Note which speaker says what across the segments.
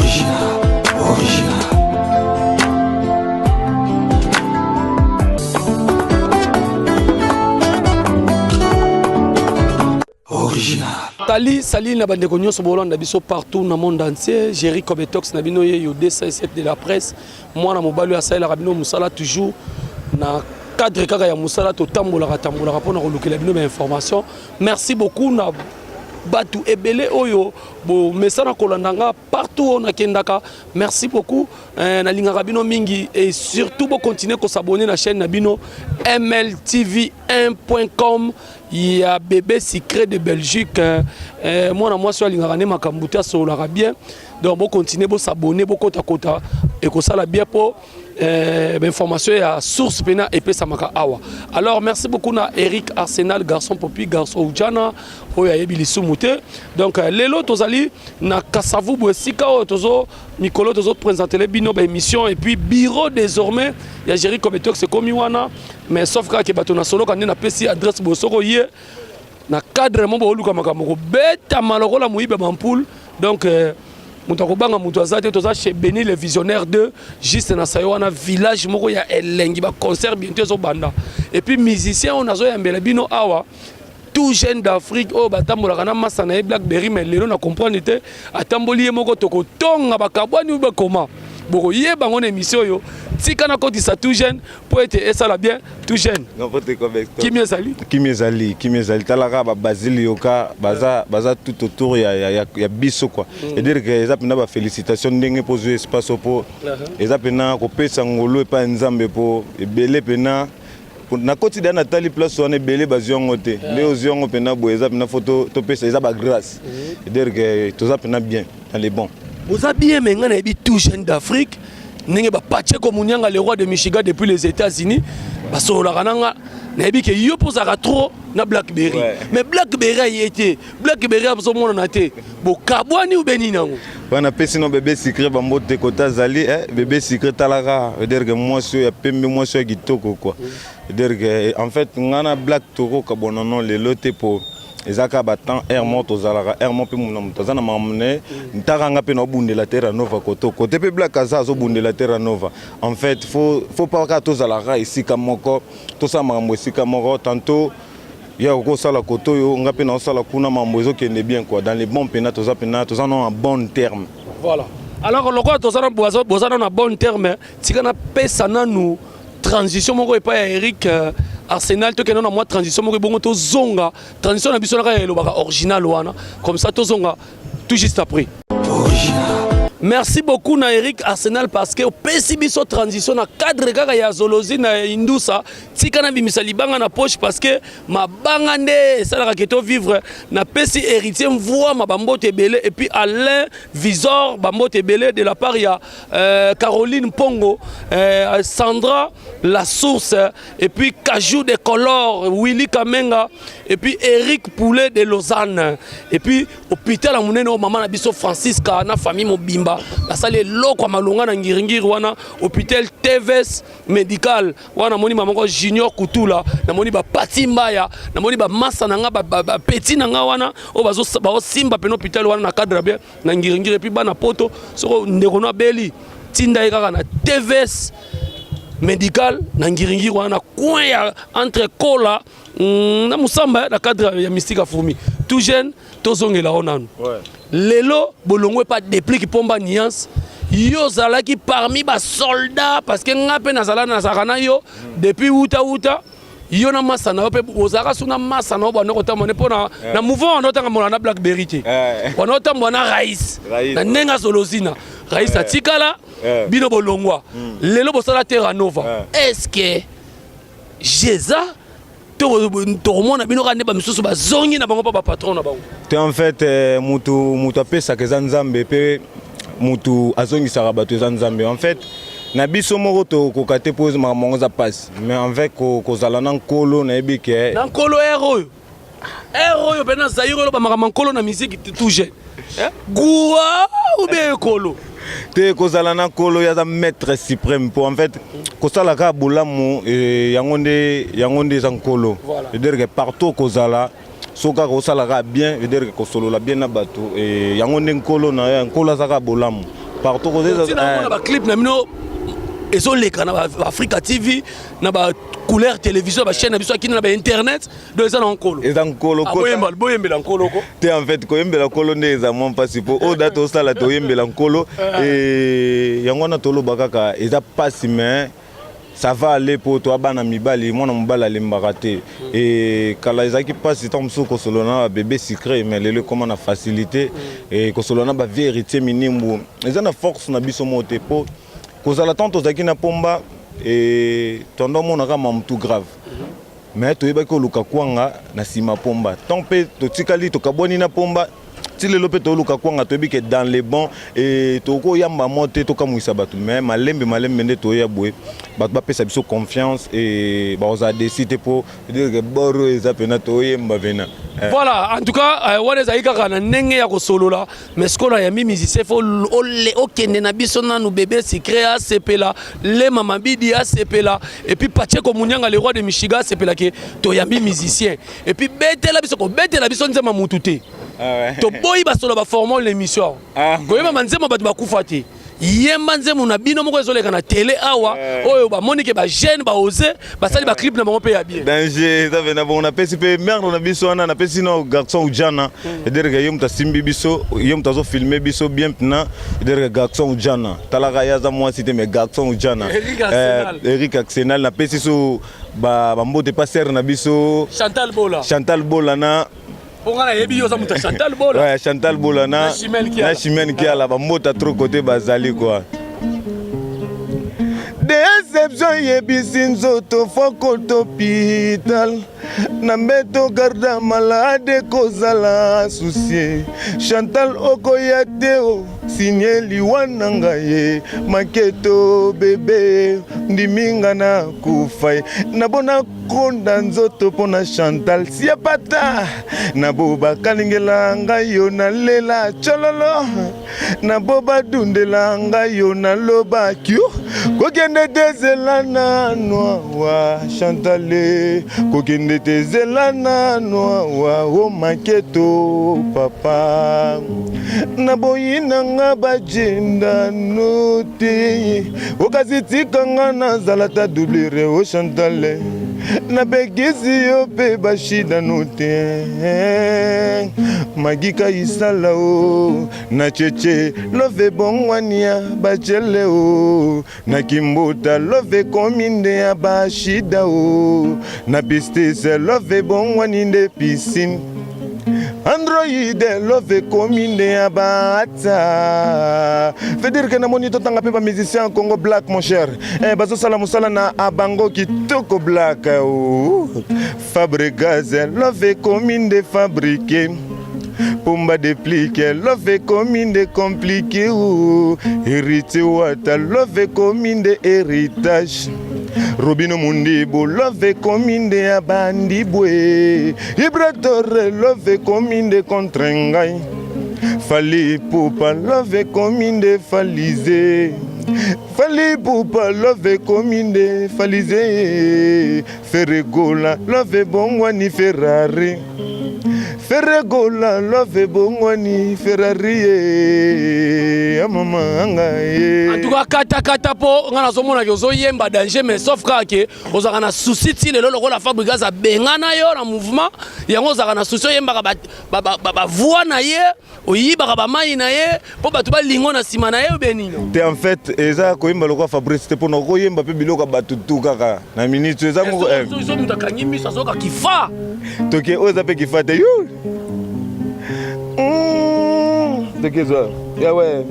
Speaker 1: Original, original. Original.
Speaker 2: Tali sali na bandeko nyonso bolanda biso partout na monde entier. Jerry Kobetox na bino ye yo 207 de la presse. Mwana mobali oyo asalelaka bino mosala toujours na cadre kaka ya mosala totambolaka tambolaka mpona kolukela bino ba information. Merci beaucoup na bato ebele oyo bomesana kolanda nga partout oyo nakendaka. Merci beaucoup. Nalingaka bino mingi et surtout bocontinue kosabonner na chaîne na bino mltv1.com ya bébé secret de Belgique. Mwana mwasi oyo alingaka nde makambo te, asololaka bien. Donc bocontinue bosabonner, bokotakota, ekosala bien mpo information ya source pena epesamaka awa. Alors merci beaucoup na Eric Arsenal, garçon popi, garçon ujana oyo ayebi lisumu te. Donc lelo tozali na Kasavubu, esika oyo tozo mikolo tozoprésentele bino baémission. Et puis bureau désormais ya Jerry Kobetox ekomi wana, mais sauf kaka ke bato na soloka nde napesi adresse boye. Soko ye na cadre mo booluka makambo kobetama lokola moyibi ya bampoule. Donc moto akobanga moto aza te. Toza chez Beni le Visionnaire 2, juste na sayo wana, village moko ya elengi. Baconcert bientôt ezobanda. Et puis musicien oyo nazoyambela bino awa, tout jeune d'Afrique oyo batambolaka na masa na ye Blackberry, mais lelo na comprendre te, atamboli ye moko. Tokotonga bakabwani oyo bakoma, bokoyeba yango na émission oyo. Tika nakotisa tout jeune mpo ete esala bien. Tout jeune.
Speaker 3: N'importe quoi avec toi.
Speaker 2: Kimi ezali.
Speaker 3: Kimi ezali, kimi ezali. Talaka babasile yoka baza tout autour ya biso quoi. C'est-à-dire que eza mpena bafélicitation ndenge mpo ozwi espace mpo eza mpena kopesa ngolu epai ya Nzambe, mpo ebele mpena nakoti da natali place wana, ebele bazwi yango te. Nde ozwi yango mpena boye, eza mpena fo topesa, eza bagrâce. C'est-à-dire que toza mpena bien dans les bons.
Speaker 2: Boza bien, mais ngai nayebi tout jeune d'Afrique ndenge bapacheko Munianga, le roi de Michigan depuis les États-Unis, basololaka na nga. Nayebi ke yo mpo ozalaka trop na Blackberry. Mais Blackberry aye te, Blackberry azomonana te. Bokabwani ube nini yango?
Speaker 3: Wana apesi no bébé sucré bambote kota azali bébé sucré. Talaka, veut-dire que mwasi oyo ya pembe, mwasi oyo ya kitoko quoi. Veut-dire que en fait nga na Black tokokabwana no lelo te, po eza kaka batemps aire moko tozalaka aire moko mpe mona moto aza na makambo na ye. Ntaka nga mpe naobundela Terra Nova koto kote mpe Black aza azobundela Terra Nova. En fait faut pas kaka tozalaka esika moko, tosala makambo esika moko. Tantôt ya okosala koto oyo, nga mpe naosala kuna, makambo ezokende bien quoi, dans les bons mpena toza mpena toza no en bon terme.
Speaker 2: Voilà. Alors lokola toza na boza na bon terme, tika napesa nanu transition moko epai ya Eric Arsenal. Tokende na mwa transition moko, ebongo tozonga transition na biso naka ya elobaka original wana, comme ça tozonga tout juste après.
Speaker 1: Original.
Speaker 2: Merci beaucoup na Eric Arsenal parce que opesi biso transition na cadre kaka ya zolozi na indusa. Tika na bimisa libanga na poche parce que mabanga nde esalaka ke tovivre. Napesi Héritier Mvwama bambote ebele et puis Alain Visor bambote ebele de la part ya Caroline Mpongo, Sandra La Source et puis Cajou de Color, Willy Kamenga et puis Eric Poulet de Lausanne et puis hôpital ya monene oyo mama na biso Francisca na famille mobimba basali eloko ya malonga na Ngiringiri wana, hôpital TVS médical wana. Namoni mama moko Junior Kutula, namoni bapati mbaya, namoni bamasa na nga, bapeti na nga wana oyo bazosimba pene hôpital wana na cadre bien na Ngiringiri. Et puis bana poto, soko ndeko no abeli, tinda ye kaka na TVS médical na Ngiringiri wana, na coin ya entre Kola na Mosamba, na cadre ya Mystique ya Fourmi. Tout jeune, tozongela o nanu. Lelo bolongo epa Déplique Pomba Nuance. Yo ozalaki parmi basoldat parce que nga mpe nazala, nazalaka na yo depuis wuta wuta. Yo na masa na yo mpe ozalaka so na masa na yo banda kotambola nde mpo na mouvement wana otanga mola na Blackberry te, wana otambola na Rais na ndenge azolozina Rais atikala. Bino bolongwa, lelo bosala Terra Nova. Est ce que jeza tokomona bino kaka nde bamisusu bazongi na bango mpo bapatron na bango?
Speaker 3: Te, en fait mutu apesaka eza Nzambe, mpe mutu azongisaka bato eza Nzambe. En fait na biso moko tokoka te, mpo makambo yango eza mpasi, mais en fait kozala na Nkolo, nayebi ke
Speaker 2: Na Nkolo, ere oyo mpe na Zaire oyo bamakambo Nkolo na musique, tout jeune gua ou bien ekolo?
Speaker 3: Te, kozala na Nkolo, ye aza maître suprême, mpo en fait kosala kaka bolamu, yango nde eza Nkolo. C'est-à-dire que partout kozala, so kaka osala kaka bien, veut dire que kosolola bien na bato, yango nde Nkolo na ye. Nkolo aza kaka bolamu. Partout
Speaker 2: kozomona baclip na bino ezoleka na Africa TV, na bacouleur télévision, bachaîne na biso akini, na bainternet. Donc eza na nkolo.
Speaker 3: Eza nkolo.
Speaker 2: Boyembela nkolo ko.
Speaker 3: Te, en fait, koyembela nkolo nde eza mwa mpasi, mpo oyo da tosala, toyembela nkolo yango wana. Toloba kaka eza mpasi, mais ça va aller, mpo toa bana mibali, mwana mobali alembaka te. E kala ezalaki mpasi ntango mosusu kosolola na babébé sucré, mais lelo ekóma na facilité. E kosolola na bavieux Héritier Minimbu eza na force na biso moko te, mpo kozala ntango tozalaki na pomba e tondo omonaka mamutu grave, mais toyebaki koluka kwanga na nsima pomba. Ntango mpe totikali, tokabwani na pomba, ti lelo mpe toluka kwanga. Toyebi ke dans les bons e tokoyamba mo te, tokamwisa bato, mais malembe malembe nde toya boye. Bato bapesa biso confiance e bakozala déçus te, mpo dire ke boro eza mpena, toyemba mpena.
Speaker 2: Voilà, en tout cas wana ezali kaka na ndenge ya kosolola. Mais sikoyo nayambi musicien, fo okende na biso nanu. Bébé sucré asepela, Lema Mabidi asepela, et puis Pacheco Munyanga, le roi de Michigan, asepelaki. Toyambi musicien et puis betela biso, kobetela biso nzembo mutu te. Toboyi basolo baformole l'émission. Koyeba banzembo bato bakufa te, yemba nzembo na bino moko ezoleka na tele awa, oyo bamoni ke bajeune baose basali baclip na bango mpe ya bien.
Speaker 3: Danger eza pena bongo. Napesi mpe merde na biso wana, napesi no garçon Ujana, c'est-à-dire ke ye moto asimbi biso, ye moto azofilme biso bien mpena. C'est-à-dire ke garçon Ujana, talaka ye, aza mwasi te, mais garçon Ujana. Eric Arsenal. Napesi so bambote pa sere na biso.
Speaker 2: Chantal Bola.
Speaker 3: Chantal Bola na
Speaker 2: Mpo nga nayebi yo oza moto ya Chantal Bola.
Speaker 3: Ouais, Chantal Bola na na Chimène Kiala, bambota trop côté bazali quoi. Déception yebisi nzoto fokota hôpital na mbeto, garde malade kozala soucieux. Chantal okoya te, o signe liwa na ngai ye maketo. Bebe ndiminga na kufa ye nabona konda nzoto mpo na Chantal siapata na bo bakalingela ngai yo nalela cololo na bo badundela ngai yo naloba kio kokende te, zela nanu awa. Chantale kokende te, zela nanu awa. O maketo papa, naboyi nanga bajendano te, okasi tikanga nazala ta doublure. O Chantale, napekisi yo mpe bashidano te. Magika isala o na cheche love bongwania bachele o na kimbota love ekomi nde ya bashida o na pistise love ebongwani nde piscine. Android love ekomi nde ya baata. Veut dire ke namoni totanga mpe bamusicien Congo Black, mon cher, bazosala mosala na abango kitoko. Black, oh. Fabregas love ekomi nde fabriqué. Pomba déplique love ekomi nde compliqué. Héritier Wata love ekomi nde héritage. Robino Mundibu love ekomi nde ya bandibwe. Ibratore love ekomi nde contre ngai. Fally Ipupa love ekomi nde falize. Fally Ipupa love ekomi nde falize. Ferre Gola love ebongwani Ferrari. Ferre Gola love ebongwani Ferrari ye ya mama ngai ye.
Speaker 2: En tout cas, katakata, mpo nga nazomonaki ozoyemba danger, mais sauf kaka ke ozalaka na souci ti lelo lokola Fabregas abengana yo na mouvement yango. Ozalaka na souci, oyembaka bavoix na ye, oyibaka bamai na ye mpo bato balingo na nsima na ye obe nini?
Speaker 3: Te, en fait eza koyemba lokola Fabrice te, mpona koyemba mpe biloko ya bato tu kaka na minute eza moko.
Speaker 2: So moto akangi miso azoyoka kifa.
Speaker 3: Toke oyo eza mpe kifa te yu. Toke ezwa yawe.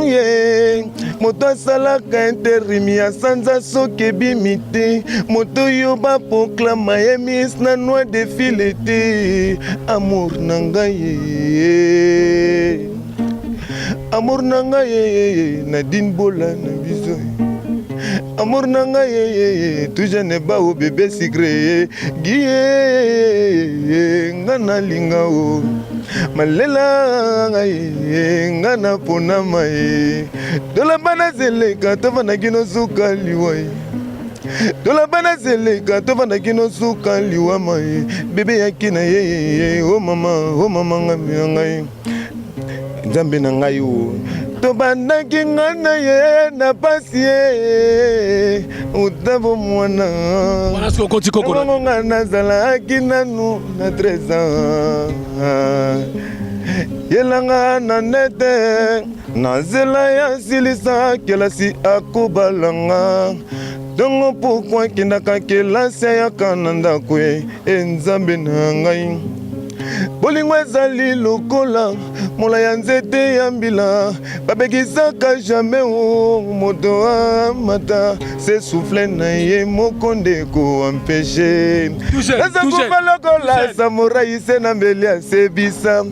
Speaker 3: Yeah. Moto asalaka intérim ya sanza soki ebimi te, moto oyo baproklama ye miss na noi défilé te. Amour na ngai ye, amour na ngai ye, Nadine Bola na biso, amour na ngai ye, tujane bao bébé sucré gie nga nalinga o malela ngai nga na ponama ye. Tolamba na zeleka, tovandaki nosuka liwa ye. Tolamba na zeleka, tovandaki nosuka liwa ma ye. Bebe yaki na ye o mama, o mama ngai ya ngai. Nzambe na ngai o tobandaki nga na ye na pasi ye uta bomwana.
Speaker 2: Wana soki okoti koko na
Speaker 3: Bongo nga nazalaki nanu na 13 ans, yelanga na nete na nzela ya silisa kelasi akobalanga ntongo. Pourquoi akendaka kelasi, ayaka na ndako e? E Nzambe na ngai, bolingo ezali lokola mola ya nzete ya mbila, babekisaka jamais o moto amata se souffle na ye moko nde koempêcher.
Speaker 2: Touche,
Speaker 3: Naza
Speaker 2: touche,
Speaker 3: kufa lokola
Speaker 2: touche.
Speaker 3: samouraï se na mbeli asebisa.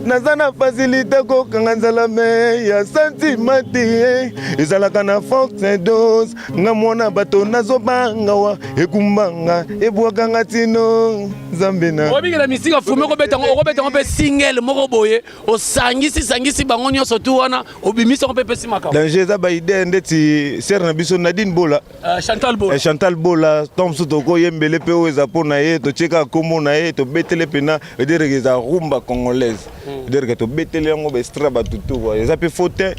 Speaker 3: Naza na facilité kokanga nzala, mais ya sentiment te, ezalaka na forte dose. Nga mwana bato nazobanga wa ekumbanga ebwakanga tino Nzambe na
Speaker 2: Obikela misika fume, okobetango, okobetango mpe single moko boye, osangisi sangisi bango nyonso tu wana, obimisi yango mpe epesi makambo.
Speaker 3: Danger, eza baidée ndeti sere na biso Nadine Bola.
Speaker 2: Chantal Bola.
Speaker 3: Chantal Bola, ntango mosusu tokoyembele mpe oyo eza mpo na ye, totie kaka nkombo na ye, tobetele mpena edereke eza rumba congolaise, edereke tobetele yango baextrait bato tu quoi. Eza mpe faux te,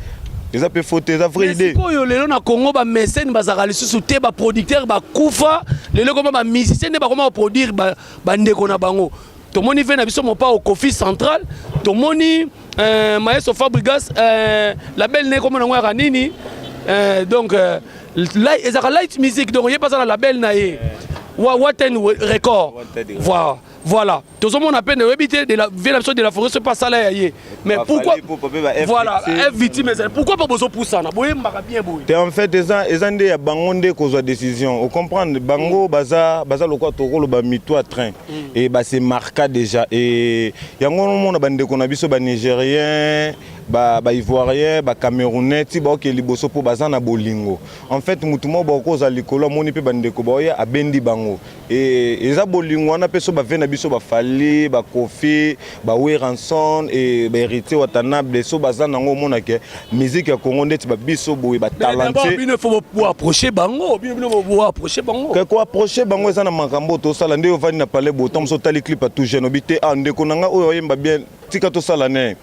Speaker 3: eza mpe faux te, eza vraie idée.
Speaker 2: Sikoyo lelo na Congo, bamécène bazalaka lisusu te, baproducteur bakufa. Lelo koma bamusicien nde bakoma koproduire bandeko na bango. Tomoni ve na biso Mopao Kofi Central, tomoni maestro Fabrigas, label ne komona yango yaka nini, donc ezalaka Light Music, donc ye mpe aza na label na ye Waten Record. Voilà, tozomona mpe oyebi te de la vie na biso de la forêt so mpe asala ya ye. Mais pourquoi, voilà, F victime ezali, pourquoi mpo bozopusana, boyembaka bien boye?
Speaker 3: Te, en fait eza nde ya bango nde kozwa décision, ocomprendre? Bango baza lokola tokoloba mito ya train e base marqua déjà. E yango omona bandeko na biso banigérien, baivoirien, bacamerounais ti baoke liboso mpo baza na bolingo. En fait mutu moko bakozala likolo, amoni mpe bandeko baoya, abendi bango. E eza bolingo wana mpe so bave na biso baFally, baKofi, baWerrason e baHéritier Watanabe, so baza nango, omonake musique ya Congo ndeti babiso boye batalentueux.
Speaker 2: Bino faut boapproche bango, bino boapproche bango.
Speaker 3: Ke koapproche bango eza na makambo oyo tosala nde ovandi na palais boye, ntango moso otali clip ya tout jeune, obi te: ah, ndeko na nga oyo oyemba bien, tika tosala ne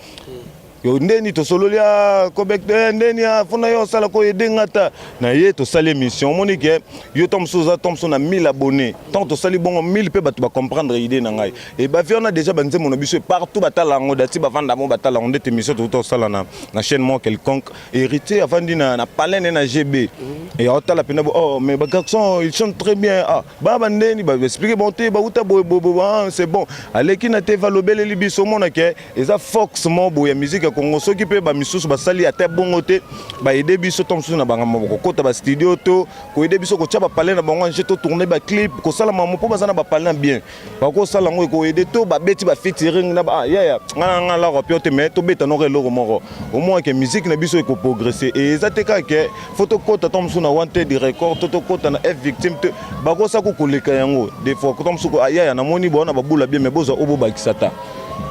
Speaker 3: yo ndeni tosololi a kobek ndeni a fona yo osala koyede nga ta na ye, tosali émission, omoni ke yo ntango mosusu oza ntango mosusu na 1000 abonné, ntango tosali bongo 1000 mpe bato bacomprendre idée na ngai e bavi wana déjà banzembo na biso partout batala yango, dati bavanda mo batala yango. Ndeti émission tokuta kosala na chaîne moko quelconque, Héritier avandi na palais ne na GB et aotala mpena: oh, mais bagarçon, il chante très bien. Ah, baa bandeni baexplique bon te, bauta boye boye boye. Ah, c'est bon, aleki na te, valobeleli biso. Omona ke eza force moko boye ya musique ya Congo. Soki mpe bamisusu basali ata bongo te, baede biso to mosusu na bangambo kokota bastudio to koede biso kotia bapalais na bango anje, totourne baclip, kosala mamo mpo baza na bapalais na bien, bakosala yango ekoede to babeti bafeaturing na ah, yaya nga na nga lako pio te, mais tobeta noko eloko moko, omona ke musique na biso ekoprogresse. E eza te kaka ke faut tokɔta to mosusu na Wanted Record to tokɔta na F Victime te, bakosa kokoleka yango des fois to mosusu yaya namoni bona babula bien, mais bozwa oyo bobakisa ta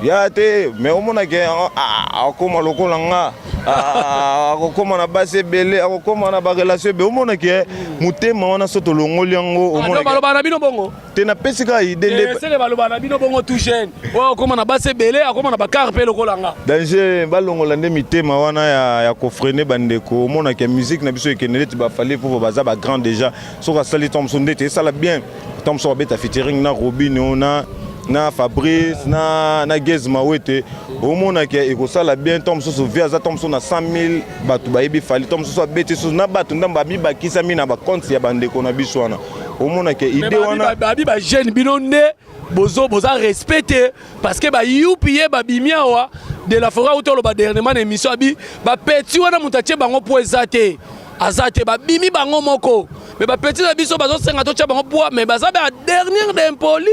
Speaker 3: ya te. Mais omonake akóma lokola nga, akokóma na basi ebele, akokóma na barelation ebele, omonake motema wana so tolongoli yango.
Speaker 2: Omonake baloba na bino bongo?
Speaker 3: Te, napesi kaka idée nde.
Speaker 2: Seke baloba na bino bongo, tout jeune oyo akóma na basi ebele, akóma na bakar mpe lokola nga.
Speaker 3: Danger, balongola nde mitema wana ya kofreiner bandeko. Omonake musique na biso ekende neti baFally mpo baza bagrand déjà. Soki asali ntango mosusu ndeti esala bien, ntango mosusu babeta featuring na Robino, na Fabrice, na Gaz Mawete, omonake ekosala bien. Ntango mosusu vie aza ntango mosusu na 100 000 bato bayebi Fally, ntango mosusu abeti susu na bato ndambo bamibakisami na bacompte ya bandeko na biso wana, omonake idée wana.
Speaker 2: Babi bajeune, bino nde bozo boza respecte parce que bayupi ye babimi awa de la forêt. Auti oloba dernièrement na émission, abi bapeti wana moto atie bango mpo eza te, aza te, babimi bango moko. Mais bapeti na biso bazosenga totya bango poids, mais baza ba dernière d'impoli,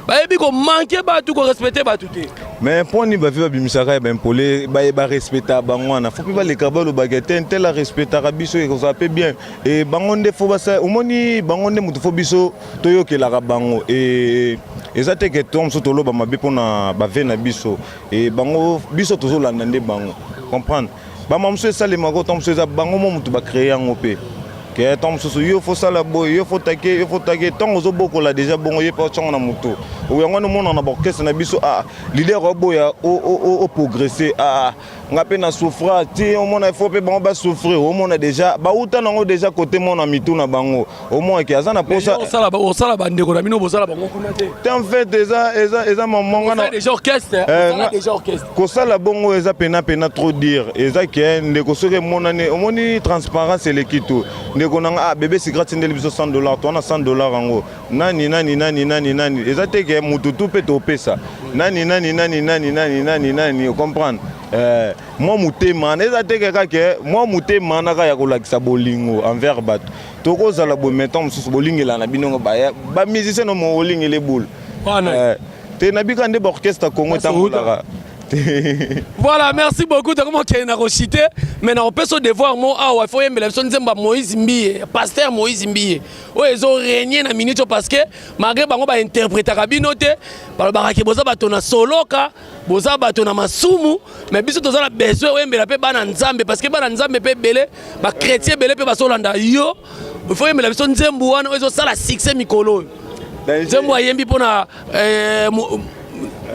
Speaker 2: bayebi komanke bato, korespecte bato te.
Speaker 3: Mais mpo nini bavi babimisaka ya baimpoli, barespectaka bango wana? Faut mpe baleka balobaka te ntel arespectaka biso, ekozala mpe bien. E bango nde faut basala, omoni, bango nde moto faut biso toyokelaka bango. E eza te ke to mosusu toloba mabe mpona bave na biso e bango, biso tozolanda nde bango, comprendre? Bama mosusu esalemaka, to mosusu eza bango mo motu bacréer yango mpe ke ntango mosusu yo fosala boye, yo fotake, yo fotake. Ntango ozobokola déjà bongo, ye mpe otyango na motu yango wana. Omona na baorchestre na biso, ah, leader oboya oprogresse, ah. Nga mpe na souffra ti omona, il faut mpe bango basouffrir. Omona déjà bauta nango déjà kote mona mitu na bango, omona ke aza na posa.
Speaker 2: Osala bandeko na bino, bosala bango kuna te.
Speaker 3: Te, en fait eza mamonga
Speaker 2: na déjà orchestre. Déjà orchestre.
Speaker 3: Kosala bongo eza pena pena trop dire. Eza ke ndeko, soki emonani, omoni transparence eleki to ndeko nanga. Ah, bébé Sucré atindeli biso 100 $, to wana 100 $ yango nani nani nani nani nani. Eza te ke mutu tu mpe topesa nani nani nani nani nani nani nani, ocomprendre? Mwa motema wana eza te kaka ke mwa motema wana kaka ya kolakisa bolingo envers bato. Tokozala boye, metan mosusu bolingela na bino bamusicien no mo olingela ebulu te. Nabika nde baorchestre Congo etambolaka.
Speaker 2: Voilà, merci beaucoup. Tokoma okende na kochite, mais na kopesa devoir mo awa, il faut oyembela biso nzembo ya Moïse Mbiye, pasteur Moïse Mbiye, oyo ezorégner na minute oyo, parce que malgré bango bainterprétaka bino te, balobaka ke boza bato na soloka, boza bato na masumu, mais biso toza na besoin oyembela mpe bana Nzambe, parce que bana Nzambe mpe ebele, bachrétien ebele mpe bazolanda yo. Il faut oyembela biso nzembo wana oyo ezosala succès mikolo oyo, nzembo ayembi mpona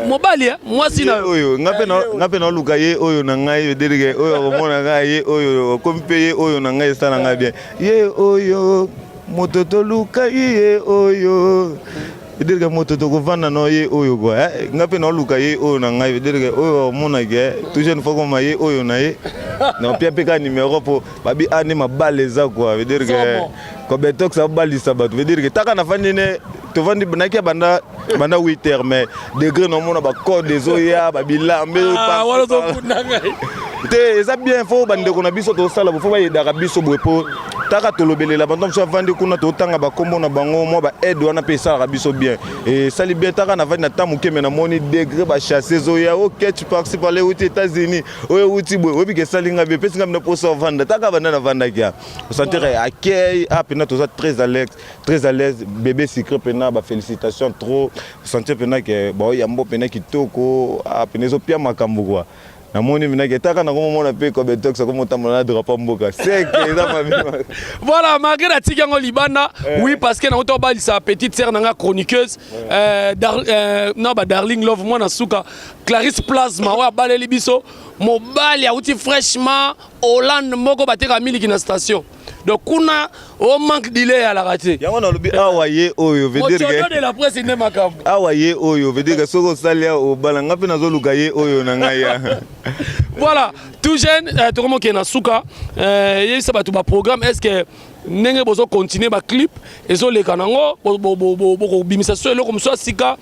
Speaker 2: mobali, mwasi na
Speaker 3: oyo. Nga mpe naoluka ye oyo na ngai, vedirke oyo akomona ngai ye oyo okomi mpe ye oyo na ngai, esala ngai bien. Ye oyo moto toluka, ye oyo vedirke moto tokovanda na ye oyo kua. Nga mpe naoluka ye oyo na ngai, vedirke oyo akomonake tout jeune fo koma ye oyo na ye, napia mpe kaka numero mpo babi a nde mabala eza kua. Vedirke kobetox abalisa bato, vedirke taka nafandi ne tovandi naki banda banda 8 heures, mais degré naomona bacode ezoya, babilambe te, eza bien. Fo bandeko na biso tosala, fo bayedaka biso boye, mpo taka tolobelela banto mosusu avandi kuna, totanga bakombo na bango, mwa baaide wana mpe esalaka biso bien, esali bien. Taka navandi na ta moke, me namoni degré bachasse ezoya, o ketch par-ci par-là, euti États-Unis, oyo euti boye, oyebi ke esali nga bien, epesi nga bino mposa ovanda. Taka banda navandaki ya osentir akei a mpena, toza très à l'aise, très à l'aise. Bébé Sucré mpena bafélicitation trop, sentir mpena ke baoyambo mpena kitoko, mpena ezopia makambo kua. Namoni minaki etaka nakomomona mpe kobetox akomotambola na drapeau mboka seke, eza mabe.
Speaker 2: Voilà, malgré natiki yango libanda, oui, parce que nauta obalisa petite sœur nanga chroniqueuse, na ba Darling Love, mwana suka Clarisse Plasma, oyo abaleli biso mobali auti fraîchement Hollande, moko bateka miliki na station. Donc kuna o manque dile eyalaka te.
Speaker 3: Yango nalobi awa ye oyo veut dire
Speaker 2: Motodo de la presse nde makambo.
Speaker 3: Awa ye oyo veut dire que soki osali awa obala, nga mpe nazoluka ye oyo na ngai ya.
Speaker 2: Voilà, tout jeune, tokomokende na suka. Yebisa bato baprogramme. Est ce que ndenge bozocontinue baclip ezoleka nango, bokobimisa so eloko mosusu ya sika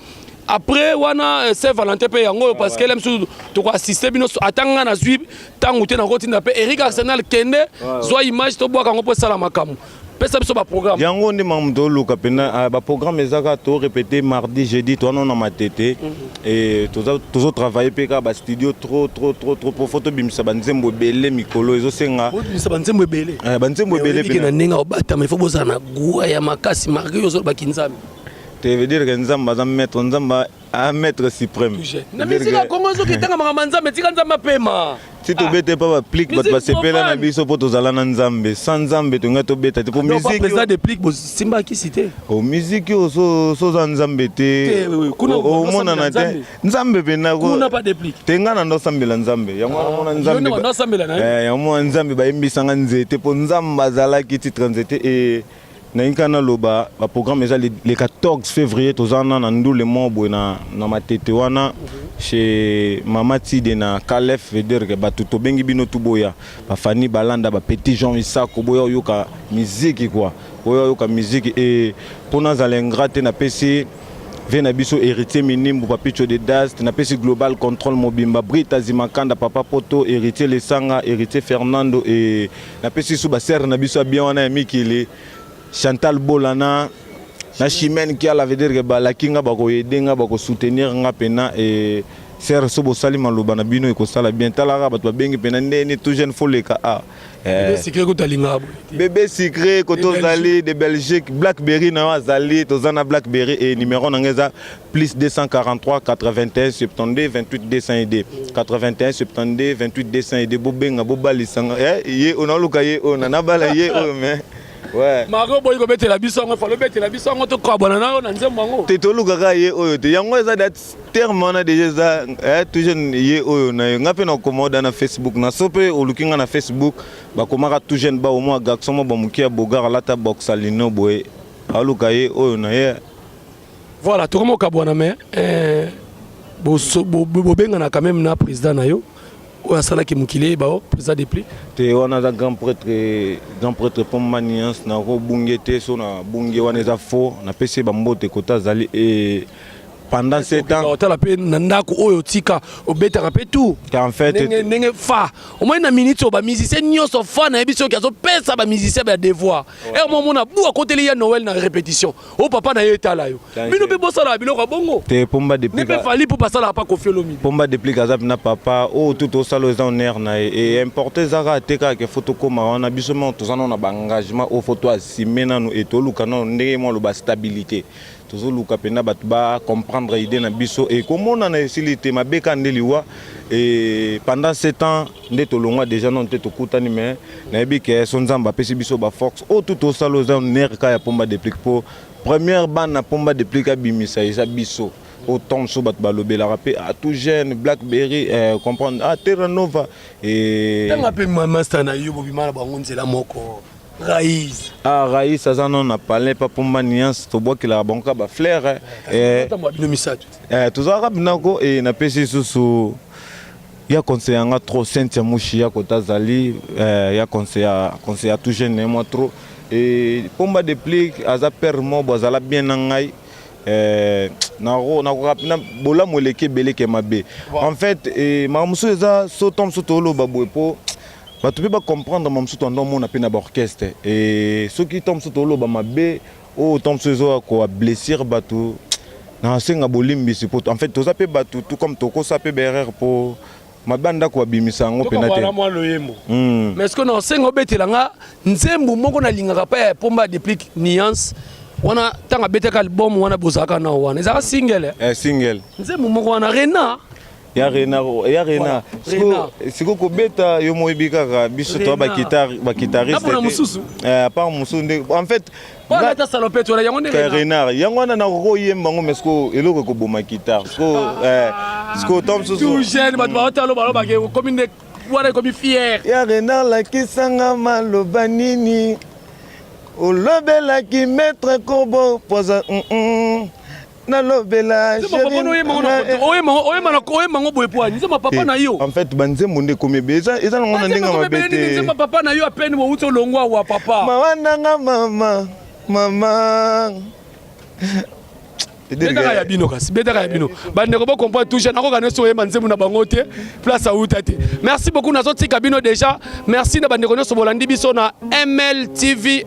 Speaker 2: après wana Saint Valentin mpe yango oyo? Parce que ele mosusu tokoassiste bino, ata nga nazwi ntango te, nakotinda mpe Eric Arsenal kende zwa image, tobwaka yango mpo esala makambo. Pesa biso baprogramme.
Speaker 3: Yango nde makambo toluka mpena. Baprogramme eza kaka torépété mardi, jeudi, towana na Matete e tozotravaille mpe kaka bastudio trop trop trop trop po fo tobimisa banzembo ebele mikolo ezosenga.
Speaker 2: Bobimisa banzembo ebele?
Speaker 3: Banzembo ebele.
Speaker 2: Oyebiki na ndenge obatama, ifo bozala na gwa ya makasi malgré yo ozolobaki Nzambe.
Speaker 3: Te, veut dire que Nzambe aza maître, Nzambe a maître suprême.
Speaker 2: Na misika ya Kongo ezoki etanga makambo ya Nzambe, tika Nzambe apema.
Speaker 3: Ti tobete mpa baplike, bato basepela na biso mpo tozala na Nzambe. Sans Nzambe tongai tobeta te, mpo
Speaker 2: musique président de plique bosimbaki te.
Speaker 3: O musique oyo so oza Nzambe te, omonana te Nzambe mpena.
Speaker 2: Kuna pas de plique.
Speaker 3: Te, ngai na ndosambela Nzambe, yango wana mona Nzambe, yango mona Nzambe bayembisanga nzete mpo Nzambe azalaki titre nzete. E nalingi kaka naloba baprogramme eza le 14 février, toza wana na ndule moko boye na Matete wana, chez Mama Tide na Kalef. Veut dire que bato tobengi bino tu boya, bafani balanda, bapetit Jean Isako, boya oyoka miziki kua, boya oyoka miziki. E mpo nazala ingrat te, napesi ve na biso Héritier Minimbu, Papicho de Dast, napesi Global Contrôle mobimba, Brita Zimakanda, Papa Poto, Héritier Lesanga, Héritier Fernando. E napesi su basere na biso ya bien wana ya mikili, Chantal Bolana na Chimene Kiala. Veut dire que balaki nga bakoyede nga, bakosoutenir nga mpena. E sere so bosali maloba na bino ekosala bien. Talaka bato babengi mpena ndeni tout jeune foleka a.
Speaker 2: Bébé Sucré kuta alingaka boye
Speaker 3: te. Bébé Sucré koto ozali de Belgique, Blackberry na yo azali, toza na Blackberry. E numéro na ngai eza plus 243 81 72 28 202, 81 72 28 202. Bobenga, bobalisanga ye oyo naoluka, ye oyo na nabala, ye oyo mais. Ouais.
Speaker 2: Maro boyi kobetela biso yango, falo obetela biso yango, tokabwana na yo na nzembo yango.
Speaker 3: Te, tolukaka ye oyo te, yango eza dat terme wana deja eza tout jeune ye oyo na yo. Nga mpe nakoma oda na Facebook na so mpe oluki nga na Facebook, bakomaka tout jeune ba omwa garçon mo bamoki ya bogar alata boxalino boye, aluka ye oyo na ye.
Speaker 2: Voilà, tokoma okabwana, mais bobengana quand même na président na yo oyo asalaki mokili eyeba o président Depli.
Speaker 3: Te, wana aza grand prêtre, grand prêtre Pomba Nuance. Nakobunge te, so na bunge wana eza faux. Napesi ye bambote kota azali e pendant 7 ans.
Speaker 2: Otala mpe na ndako oyo otika, obetaka mpe tout.
Speaker 3: En fait
Speaker 2: ndenge fa omoni na minute oyo bamusicien nyonso fa nayebi soki azopesa bamusicien ya devoir ere mo omona bu akoteli ya Noël na répétition oyo papa na ye etala yo. Bino mpe bosalaka biloko ya bongo.
Speaker 3: Te, Pomba
Speaker 2: ne
Speaker 3: Depuis
Speaker 2: mpe Fally mpo basalaka pa Koffi Olomide.
Speaker 3: Pomba Deplick aza mpena papa oyo tu tosala oyo eza honneur na ye e importe eza kaka te kaka ke fo tokóma wana. Biso mo toza nano na baengagement oyo fo toassume nanu e toluka nano ndenge mwa aloba stabilité. Tozoluka mpena bato bacomprendre idée na biso e komonana esili te mabe kaka nde liwa. E pendant 7 ans nde tolongwa déjà nano te tokutani, mais nayebi ke so Nzambe apesi biso baforce oyo tu tosala oyo eza honneur kaka ya Pomba Deplick, mpo première bana Pomba Deplick abimisa eza biso. Autant mosusu bato balobelaka mpe ah, tout jeune Blackberry, comprendre, ah, Terra Nova e
Speaker 2: Ntanga mpe master na yo, bobima na bango nzela moko, Raïs.
Speaker 3: Ah, Raïs aza nano na palais pa Pomba Nuance, tobwakelaka bango kaka bafleur.
Speaker 2: Ntango bino misato.
Speaker 3: Tozalaka binako e napesi lisusu ya conseil yanga trop Cynthia Mushi ya kota azali ya conseil ya tout jeune na ye mwa trop. E Pomba Deplick aza père mobo, azala bien na ngai. Nakoka na bolamu eleki ebeleke mabe. En fait makambo mosusu eza so ntango mosusu toloba boye mpo bato mpe bacomprendre. Makambo mosusu toanda omona mpe na baorchestre e soki ntango mosusu toloba mabe oyo ntango mosusu ezoya koablessir bato, nasenga bolimbisi po en fait toza mpe bato tout comme tokosa mpe baerreur mpo mabe ya ndako babimisa yango mpena te.
Speaker 2: Mwa loyembo. Mais est-ce que na osenga obetela nga nzembo moko nalingaka pa ya Pomba Deplick Nuance wana, ntango abetaka album wana bozalaka na wana, ezalaka single, eh?
Speaker 3: Eh, single.
Speaker 2: Nzembo moko wana, Rena.
Speaker 3: Ya Rena, ya Rena.
Speaker 2: Voilà,
Speaker 3: Siko kobeta yo moyebi kaka biso toa baguitariste.
Speaker 2: Napona mosusu.
Speaker 3: À part mosusu nde en fait
Speaker 2: ata salopete wana yango nde.
Speaker 3: Renard yango wana nakoki oyemba yango, mais siko eloko ekoboma guitare siko to mosusu.
Speaker 2: Tout jeune, bato baotalo balobake okomi nde wana ekomi fier.
Speaker 3: Ya Renard, lakisanga maloba nini olobelaki maître Kobo poza nalobela.
Speaker 2: Oyemba ngo boye poani nzembo papa na yo.
Speaker 3: En fait banzembo nde ekomi ebe, eza nango na ndenge mabe te.
Speaker 2: Nzembo papa na yo apene bouti olongwa wa papa.
Speaker 3: Mawa nanga mama mama.
Speaker 2: Betaka ya bino kasi, betaka ya bino bandeko bocomprendre. Tout jeune akoka nyonso oyemba nzembo na bango te, place auta te. Merci beaucoup, nazotika bino déjà. Merci na bandeko nyonso bolandi biso na MLTV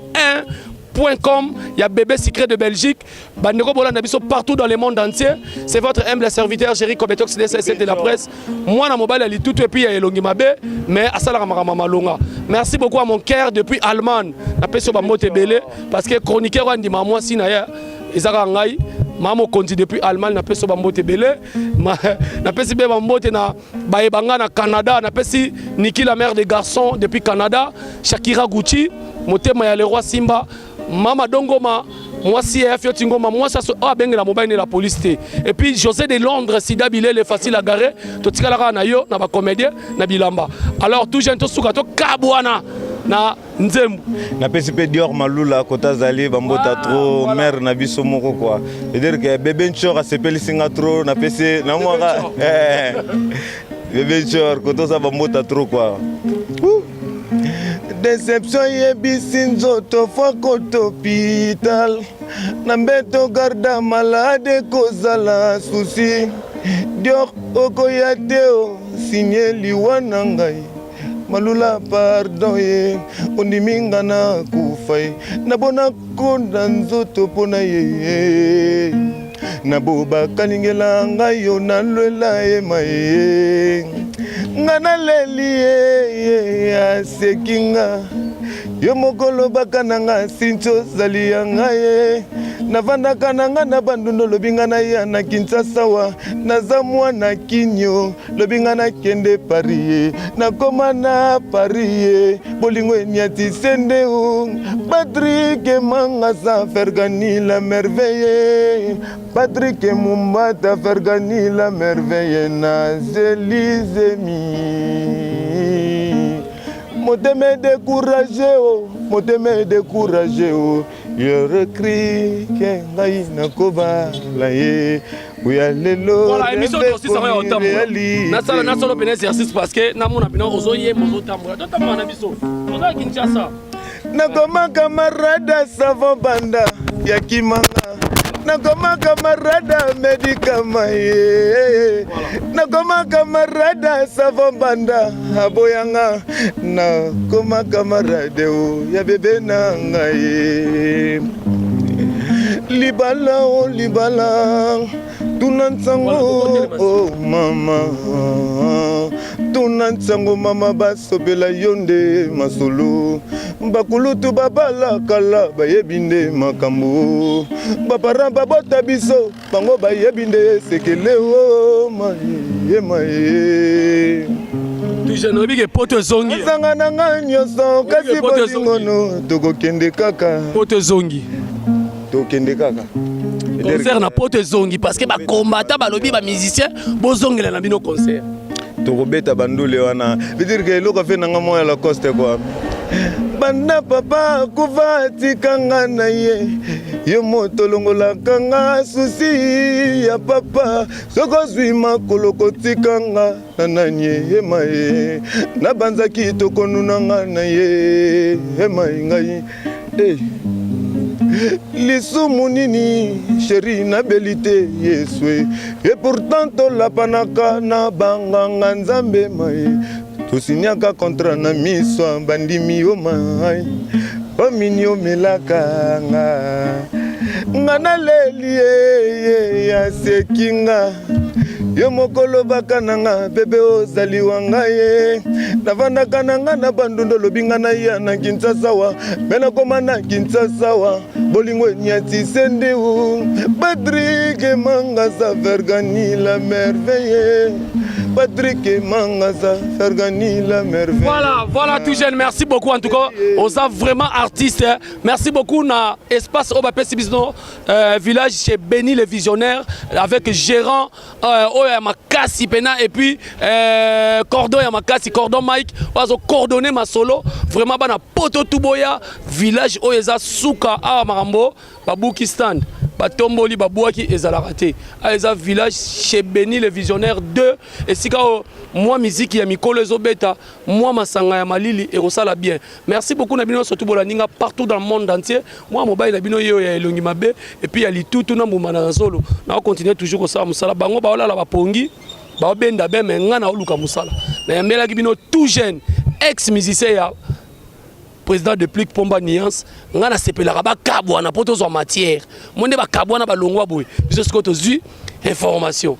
Speaker 2: 1.com ya Bébé Secret de Belgique. Bandeko bolanda biso partout dans le monde entier, c'est votre humble serviteur Géri Kobetox DCC de la presse, mwana mobali ya litutu et puis ya elongi mabe, mais asalaka makambo malonga. Merci beaucoup à mon cœur depuis Allemagne, napesi yo bambote ebele parce que chroniqueur oyo andima mwasi na ye eza kaka ngai. Mama mokonzi depuis Allemagne, napesi yo bambote ebele. Napesi mpe bambote na bayeba nga na Canada. Napesi Niki la mère des garçons depuis Canada, Shakira Gucci motema ya le roi Simba, mama Dongoma mwasi ya Fioti Ngoma, mwasi oyo abengela mobali ne la police te. Et puis José de Londres, Sida Bilele, facile à garer, totikala kaka na yo na bacomédien na bilamba. Alors tout jeune, tosuka tokabwana na nzembo.
Speaker 3: Napesi mpe Dior Malula kota azali bambota trop.
Speaker 2: Voilà.
Speaker 3: Mare na biso moko quoi, c'est-à-dire que bébé Nchor asepelisi nga trop. Napesi namwaka bébé Nchor kota oza bambota trop quoi. Ouh. Déception yebisi nzoto fo kota hôpital na mbeto garde malade kozala susi. Dior okoya te o signe liwa na ngai. Malula pardon ye ondimi nga na kufa ye nabona konda nzoto mpo na ye nabobakalingela ngai yo nalwela ye maye nga naleli ye aseki nga. Yo moko olobaka na nga sinti ozali ya ngai ye. Navandaka na nga na Bandundu, olobi nga naya na Kinshasa wa. Naza mwana Kinyo, lobi nga nakende Paris ye. Nakoma na Paris ye, bolingo eniatise nde o. Patrick Mangasa Fergani la merveille. Patrick Mumbata Fergani la merveille na Zelizemi. Motema découragé o, motema découragé o. Je recris ke ngai nakobala ye oya lelo.
Speaker 2: Voilà, émission tosisaka ya otambola. Nasala nasala pene exercice parce que namona pena ozoyemba ozotambola. Totambola na biso. Toza Kinshasa.
Speaker 3: Nakoma camarade savon banda ya kimanga. Nakoma camarade medikama ye. Nakoma camarade savon banda aboyanga. Nakoma camarade o ya bebe na ngai. Libala o libala tuna nsango o mama tuna nsango mama basobela yo nde masolo bakulutu babala kala bayebi nde makambo bapara babota biso bango bayebi nde sekele o maye maye.
Speaker 2: Toujours oyebi ke poto ezongi.
Speaker 3: Ezanga na ngai nyonso kasi bolingono tokokende kaka.
Speaker 2: Poto ezongi.
Speaker 3: Tokende kaka.
Speaker 2: Concert na poto ezongi parce que bakombata balobi ba musicien bozongela na bino concert.
Speaker 3: Tokobeta bandule wana. Veut dire que eloko afe nanga moya Lacoste quoi. Banda papa akufa atikanga na ye, yo moto olongolaka nga susi ya papa. Soki ozwi makolo kotikanga na nani ema ye, nabanzaki tokonuna nga na ye ema ngai eh. Lisumu nini sheri nabeli te Yesu, et pourtant tolapanaka na banganga nzambe maye, tosignaka contrat na miso bandimi yo mai omini omelaka nga nga naleli ye aseki nga yo moko lobaka na nga bebe ozali wa ngai ye navandaka na nga na Bandundu olobi nga na ya na Kinshasa wa me nakoma na Kinshasa wa bolingo eniatise ndeu Patrick Mangasa Fergani la merveille Patrick Mangasa Fergani la merveille.
Speaker 2: Voilà, voilà tout jeune, merci beaucoup en tout cas. Oza vraiment artiste. Hein. Merci beaucoup na espace oyo bapesi biso village chez Béni le visionnaire avec gérant oyo ya makasi pena et puis cordon ya makasi cordon Mike oyo coordonner masolo vraiment bana poto tuboya village oyo eza suka awa makambo babuki stand batomboli babwaki ezalaka te. Eza village chez Béni le visionnaire 2 esika oyo mwa miziki ya mikolo ezobeta mwa masanga ya malili ekosala bien. Merci beaucoup na bino surtout bolandinga partout dans le monde entier. Mwa mobali na bino yeyo ya elongi mabe et puis ya litutu na mbuma na zolo na continuer toujours kosala mosala bango baolala bapongi baobenda be me nga na oluka mosala na yambelaki bino tout jeune ex musicien ya président de Plic Pomba Nuance. Nga na sepelaka bakabwana po tozwa matière mo nde bakabwana balongwa boye biso sikoyo tozwi information.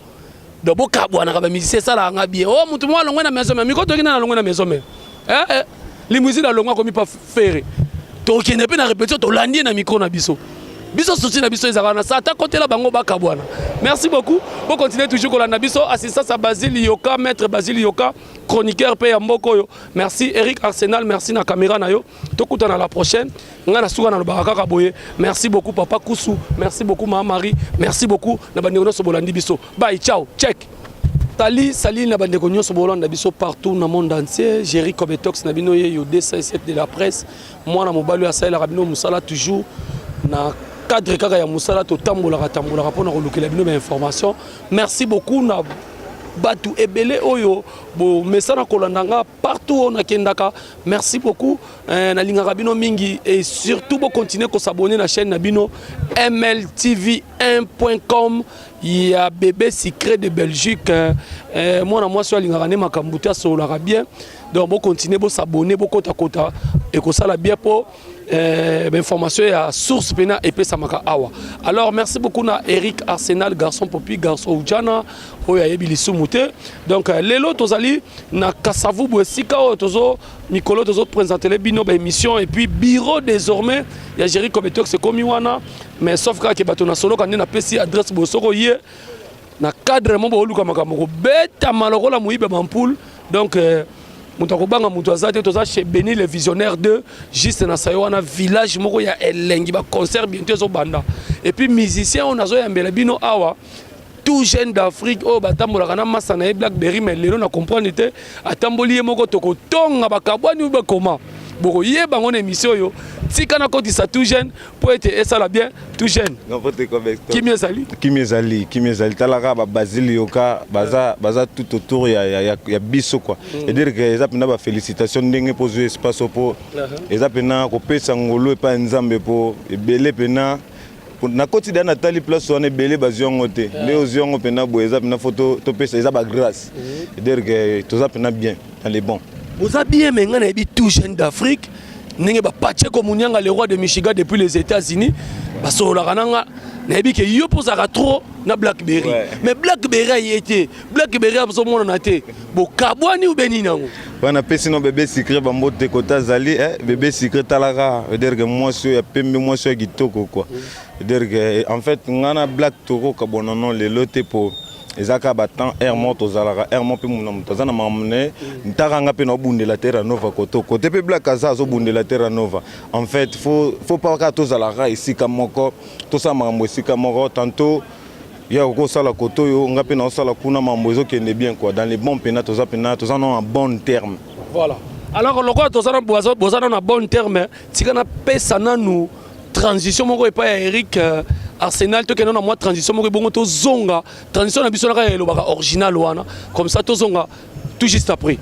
Speaker 2: Donc bokabwanaka ba musicien esalaka nga bien. Oh mutu moko alongwe na maison mère miko toki na alongwe na maison mère eh, eh. Limousine alongwa akomi pa ferre tokende mpe na répétition tolandi ye na micro na biso biso souci na biso ezalaka na sa ata kotela bango bakabwana. Merci beaucoup, bocontinue toujours kolanda biso. Assistance ya Basile Yoka, maître Basile Yoka, chroniqueur mpe ya mboka oyo. Merci Eric Arsenal, merci na caméra na yo. Tokutana la prochaine. Nga na suka na lobaka kaka boye. Merci beaucoup papa Kusu, merci beaucoup mama Marie, merci beaucoup na bandeko nyonso bolandi biso. Bye, ciao, check. Tali sali na bandeko nyonso bolanda biso partout na monde entier. Jerry Kobetox na bino ye yo 207 de la presse. Mwana mobali oyo asalelaka bino mosala toujours na cadre kaka ya mosala totambolaka tambolaka mpona kolukela bino ba information. Merci beaucoup na bato ebele oyo bomesana kolanda nga partout oyo nakendaka. Merci beaucoup. Nalingaka bino mingi et surtout bocontinue kosabonner na chaîne na bino MLTV 1.com ya bébé secret de Belgique. Mwana mwasi oyo alingaka nde makambo te asololaka bien. Donc bocontinue bosabonner bokotakota ekosala bien po Bainformation ya source mpena epesamaka awa. Alors merci beaucoup na Eric Arsenal, garçon popi, garçon ujana oyo ayebi lisumu te. Donc lelo tozali na Kasavubu, esika oyo tozo mikolo tozoprésentele bino baémission. Et puis bureau désormais ya Géri Cobetox ekomi wana, mais sauf kaka ke bato na soloka nde napesi adresse boye. Soko ye na cadre mo booluka makambo kobetama lokola moyibi ya bampule. Donc moto akobanga moto aza te. Toza chez Beni le Visionnaire 2, juste na sayo wana, village moko ya elengi. Baconcert bientôt ezobanda. Et puis musicien oyo nazoyambela bino awa, tout jeune d'Afrique oyo batambolaka na masa na ye Blackberry, mais lelo na comprendre te, atamboli ye moko. Tokotonga bakabwani oyo bakoma, bokoyeba yango na émission oyo. Tika nakotisa tout jeune mpo ete esala bien. Tout jeune.
Speaker 3: N'importe quoi, Beston.
Speaker 2: Kimi ezali.
Speaker 3: Kimi ezali, kimi ezali. Talaka babasile yoka baza tout autour ya biso quoi. Et dire que eza mpena bafélicitation ndenge mpo ozwi espace oyo, mpo eza mpena kopesa ngolu epai ya Nzambe, mpo ebele mpena nakoti da natali place wana, ebele bazwi yango te. Nde ozwi yango mpena boye, eza mpena fo topesa, eza bagrâce. Et dire que toza mpena bien dans les bons.
Speaker 2: Boza bien, mais ngai nayebi tout jeune d'Afrique ndenge bapacheko Munianga, le roi de Michigan depuis les États-Unis, basololaka na nga. Nayebi ke yo mpo ozalaka trop na Blackberry. Mais Blackberry aye te, Blackberry azomonana te. Bokabwani ube nini yango?
Speaker 3: Wana apesi no bébé sucré bambote kota azali bébé sucré, talaka, veut dire que mwasi oyo ya pembe, mwasi oyo ya kitoko quoi. Veut dire que en fait nga na Black tokokabwana no lelo te, po eza kaka batemps aire moko tozalaka aire moko mpe muna moto aza na makambo na ye. Ntaka nga mpe naobundela Terra Nova koto kote mpe Black aza azobundela Terra Nova. En fait faut pas kaka tozalaka esika moko, tosala makambo esika moko. Tantôt ya kokosala kote oyo, nga mpe naosala kuna, makambo ezokende bien quoi, dans les bons mpena toza mpena, toza no en bon terme.
Speaker 2: Voilà. Alors lokola toza na boza nano na bon terme, tika napesa nanu transition moko epai ya Eric Arsenal. Tokende na mwa transition moko, ebongo tozonga transition na biso naka elobaka original wana. Comme ça tozonga tout juste après.